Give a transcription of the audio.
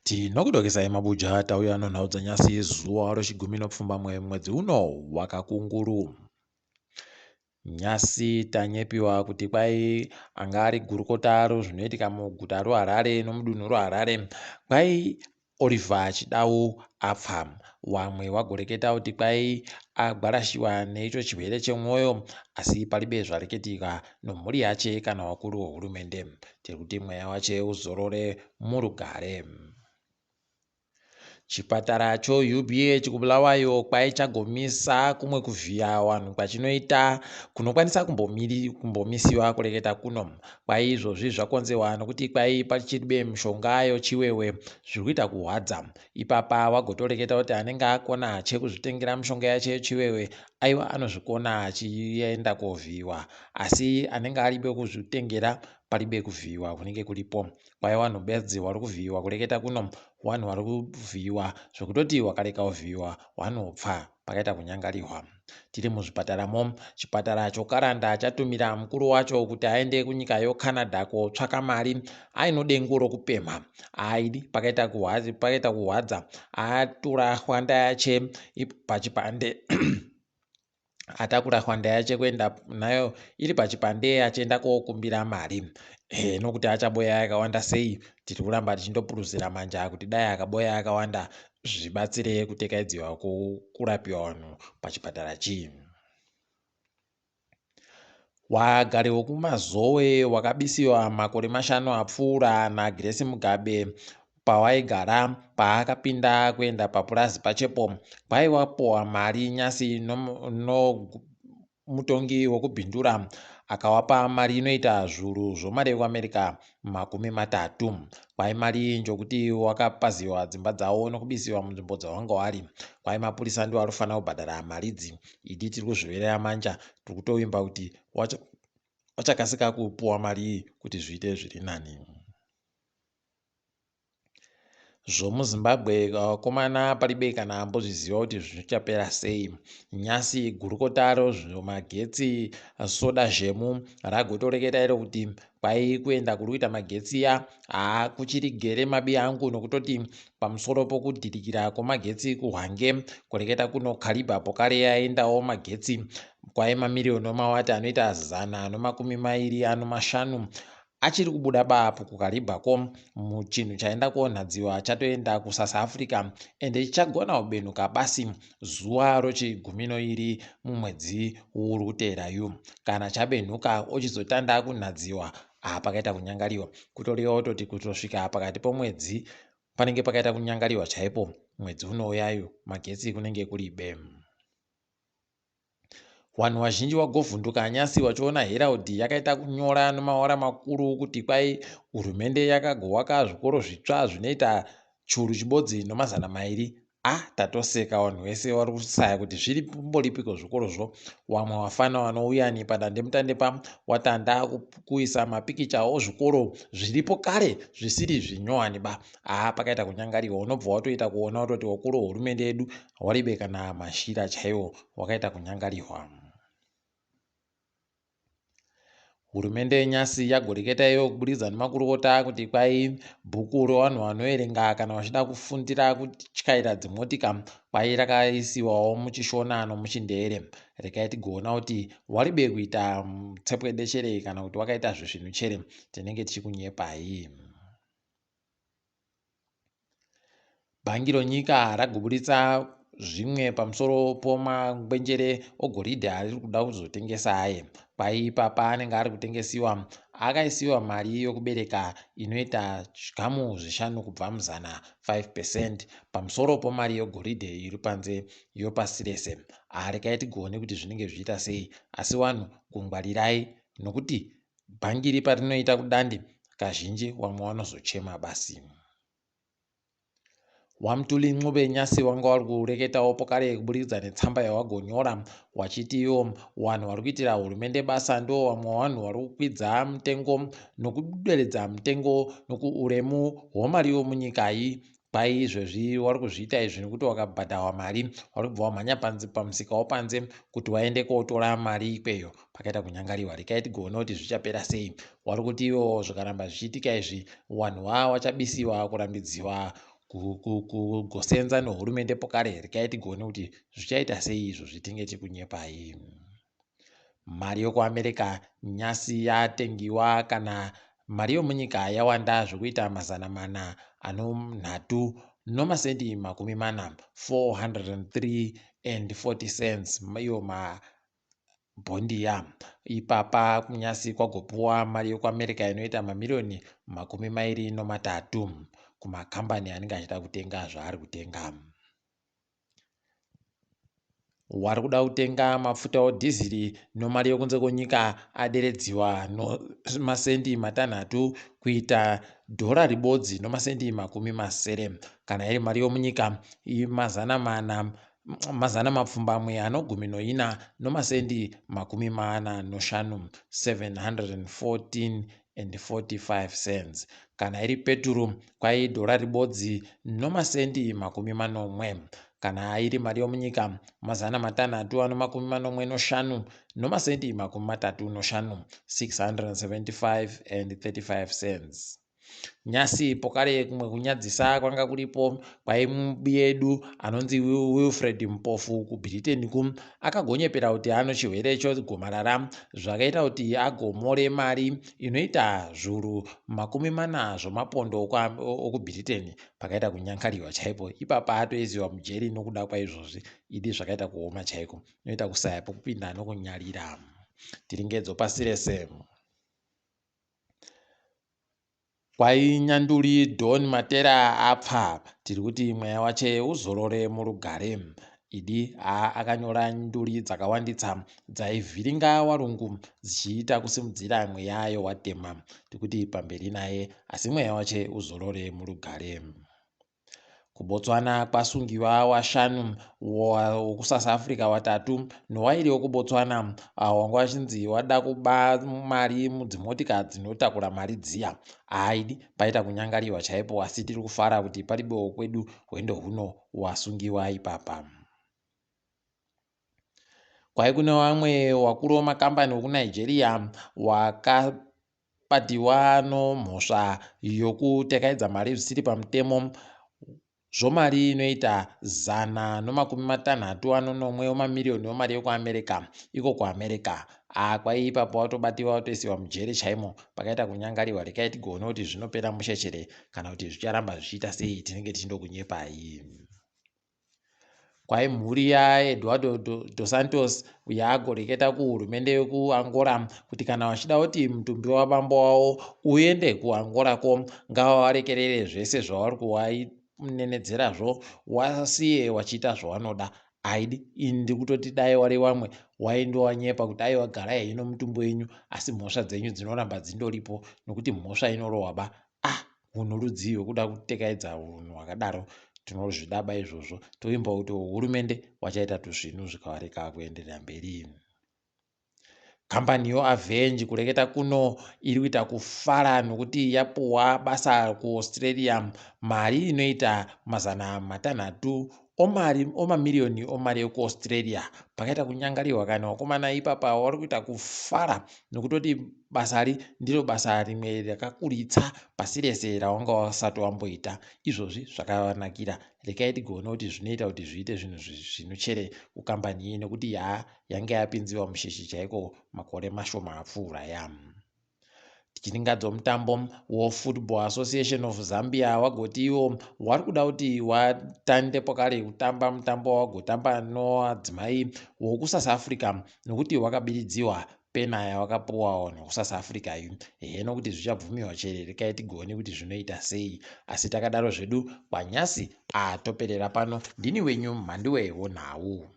Tinokudokesai mabuja tauya nonhau dzanyasi zuva rechigumi nepfumbamwe mwedzi uno wakakunguru. Nyasi tanyepiwa kuti kwai anga ari gurukota rezvinoitika muguta roHarare nomudunhu roHarare kwai Oliver Chidau apfa. Wamwe wagoreketa kuti kwai agwarashiwa neicho chirwere chemwoyo asi paribe zvareketika nomhuri yache kana wakuru wehurumende. Tiri kuti mweya wache uzorore murugare. Chipatara choUBH kuBulawayo kwaichagomisa kumwe kuvhiya vanhu kwachinoita kunokwanisa kumbomisiwa kureketa kuno. Kwai izvozvi zvakonzewa nokuti kwai pachiribe mishonga yochiwewe zviri kuita kuhwadza. Ipapa wagotoreketa kuti anenge akona chekuzvitengera mishonga yacho yechiwewe aiwa anozvikona achienda kovhiyiwa asi anenge aribe kuzvitengera paribe kuvhiyiwa kunenge kuripo. Kwai vanhu bedzi vari kuvhiyiwa kureketa kuno Wanhu wari kuvhiyiwa zvekutoti wakareka kuvhiyiwa wanopfa pakaita kunyangarihwa. Tiri muzvipataramo, chipatara choKaranda chatumira mukuru wacho kuti aende kunyika yoCanada kotsvaka mari aino dengu rokupemha. Aidi pakaita kuhwadza, pakaita kuhwadza atura hwanda yache pachipande atakura hwanda yache kuenda nayo iri pachipande achienda kokumbira mari heno kuti achaboya yakawanda sei tiri kuramba tichindopuruzira manja kuti dai akaboya yakawanda zvibatsire kutekaidziwa kurapiwa vanhu pachipatara chii. Wagari wekuMazowe wakabisiwa makore mashanu apfuura naGrace Mugabe pawaigara paakapinda kuenda papurazi pachepo kwaiwapowa mari nyasi nomutongi no wekuBindura akawapa mari inoita zvuru zvomari yekuAmerica 30. Kwai mari iyi njokuti wakapaziwa dzimba dzawo nokubisiwa munzvimbo dzawanga wari. Kwai mapurisa ndiwo arifanira kubhadhara mari idzi. Idi tiri kuzviverera manja tiri kutovimba kuti wachakasika kupuwa mari iyi kuti zviite zviri nani. ZvomuZimbabwe vakomana paribe kana ambozviziva kuti zvichapera sei. Nyasi gurukota rezvemagetsi Soda Zhemu ragotoreketa iro kuti kwai kuenda kuri kuita magetsi ya haa kuchiri gere mabi angu nokutoti pamusoro pokudhirikira kwemagetsi kuHwange kureketa kuno Kariba pokare yaendawo magetsi kwai mamiriyoni omawati anoita 125 achiri kubuda baapo kuKariba ko chinhu chaenda konhadziwa chatoenda kuSouth Africa ende chichagona kubenuka basi zuva rochiguminoiri mumwedzi uri kuteera yu kana chabenhuka ochizotanda kunhadziwa ah pakaita kunyangariwa kutoreva kutoti kutosvika pakati pomwedzi panenge pakaita kunyangariwa chaipo mwedzi unouyayu magetsi kunenge kuribe. Wanhu wazhinji wagovhunduka nyasi wachiona Herald yakaita kunyora nemawara makuru kuti kwai hurumende yakagowaka zvikoro zvitsva zvinoita 1200. A tatoseka wanhu wese wari kusaya kuti zviri mboripiko zvikorozvo. Wamwe wafana wanouyani padandemutande pa watanda kuisa mapikicha ozvikoro zviripo kare zvisiri zvinyowani ba. Haa pakaita kunyangariwa unobva watoita kuona wototi wakuru hurumende yedu waribe kana mashira chaiwo wakaita kunyangarihwa. Hurumende yenyasi yagoreketa iyo kuburikidza nemakurukota kuti kwai bhuku revanhu vanoverenga kana vachida kufundira kutyaira dzimotika kwai rakaisiwawo muchiShona nomuchiNdevere. Regai tigoona kuti waribe kuita mutsepwede kana kuti wakaita zvisvinu chere tinenge tichikunyepai. Bhangi ronyika ragoburitsa zvimwe pamusoro pomangwenjere ogoridhe ariri kuda kuzotengesa aye. Kwai ipapa anenge ari kutengesiwa akaisiwa mari yokubereka inoita zvikamu zvishanu kubva muzana 5 percent pamusoro pomari yogoridhe iri panze yopasi rese. Regai tigoone kuti zvinenge zvichiita sei asi vanhu kungwarirai nokuti Bhangiri parinoita kudandi kazhinji wamwe wanozochema basi. WaMtuli Ncube nyasi wanga wari kureketawo pokare kuburikidza netsamba yawagonyora wachiti iwo wanhu wari kuitira hurumende basa ndo wamwe wanhu wari kukwidza mutengo nokuderedza mutengo nokuuremu hwomari yomunyika iyi Kwai izvezvi wari kuzviita izvi nekuti wakabhadhawa mari wari kubva wamhanya panze pamusika wopanze kuti waende kotora mari ikweyo pakaita kunyangariwa rekai tigoona kuti zvichapera sei wari kuti iwo zvikaramba zvichiitika izvi wanhu wa wachabisiwa kurambidziwa Kugosenza nehurumende pokare regai tigone kuti zvichaita sei izvozvi tinge tikunyepai. Mari yokuAmerica nyasi yatengiwa kana mari yomunyika yawanda zvekuita 403.40, 403 and 40 cents iyo mabhondiya. Ipapa kunyasi kwagopuwa mari yokuAmerica inoita mamiriyoni 23 kumakambani anenge achida kutenga zvaari kutenga. Wari kuda kutenga mafuta odhiziri nomari yokunze kwenyika aderedziwa nomasendi 6 kuita dhora ribodzi nomasendi 60. Kana iri mari yomunyika, 714.45, 714 and 45 cents. Kana iri peturu, kwai dhora ribodzi nomasendi 70. Kana iri mari yomunyika, 675 nomasendi 35, 675 and 35 cents. Nyasi pokare kumwe kunyadzisa kwanga kuripo kwaimubi yedu anonzi Wilfred Mpofu kuBritain ku akagonyepera kuti ano chirwere chegomarara, zvakaita kuti agomore mari inoita 400,000 zvomapondo okuBritain. Pakaita kunyankariwa chaipo ipapa, atoisiwa mujeri nokuda kwaizvozvi. Idi zvakaita kuoma chaiko, inoita kusaya pokupinda nokunyarira. Tiringedzo pasi rese. Kwainyanduri Don Matera apfa, tiri kuti mweya wache uzorore murugare. Idi akanyora nduri dzakawanditsa dzaivhiringa warungu dzichiita kusimudzira mweya yowatema. Tikuti pamberi naye, asi mweya wache uzorore murugare. KuBotswana kwasungiwa washanu wekuSouth Africa, watatu nowairi wekuBotswana, wanga wachinzi wada kuba mari mudzimotika dzinotakura mari dziya. Aidi paita kunyangariwa chaipo, asi tiri kufara kuti paribewo kwedu hwendo huno wasungiwa ipapa. Kwai kune vamwe wakuru wemakambani wekuNigeria wakabatiwa nomhosva yokutekaidza mari zvisiri pamutemo zvomari inoita 167 wemamiriyoni wemari yekuAmerica, iko kuAmerica. Kwai ipapo watobatiwa, watoisiwa mujeri chaimo. Pakaita kunyangariwa. Regai tigoone kuti zvinopera mushechere kana kuti zvicharamba zvichiita sei, tinenge tichindokunyepai. Kwai mhuri yaEduardo dos Santos yaagoreketa kuhurumende yekuAngola kuti kana vachida kuti mutumbi wabambo wavo uende kuAngola ko, ngavavarekerere zvese zvavari kuvanenedzerazvo, wasiye wachiita zvavanoda. Aidi ini ndikutoti dai wari wamwe waindowanyepa kuti aiwa, garai hino mutumbi wenyu, asi mhosva dzenyu dzinoramba dzindoripo, nokuti mhosva inorohwa ba. Ah, unhu rudzii hwekuda kutekaidza unhu hwakadaro? Tinozvidaba izvozvo, toimba kuti hurumende wachaita tuzvinhu zvikavareka kuenderera mberi. Kambani yoAvenge kureketa kuno iri kuita kufara nokuti yapuhwa basa kuAustralia, mari inoita 600 omamiriyoni omari yekuAustralia. Pakaita kunyangariwa kana vakomana ipapa vari kuita kufara nokutoti basari ndiro basa rimwe rakakuritsa pasi rese rawanga wasati wamboita. Izvozvi zvakavanakira. Regai tigoone kuti zvinoita kuti zviite zvinhu zvinochere kukambani iyi, nekuti yaa yange yapinziwa mushishi chaiko makore mashoma apfuura. Ya tichiringadzo mutambo woFootball Association of Zambia wagoti iwo wari kuda kuti watande pakare kutamba mutambo wawagotamba nowadzimai wokuSouth Africa, nokuti wakabiridziwa pena yawakapuwawo nekuSouth Africa iyi. Ehe, nokuti zvichabvumiwa chere, regai tigoone kuti zvinoita sei. Asi takadaro zvedu kwanyasi atoperera pano. Ndini wenyu Mhandiwe wonhau.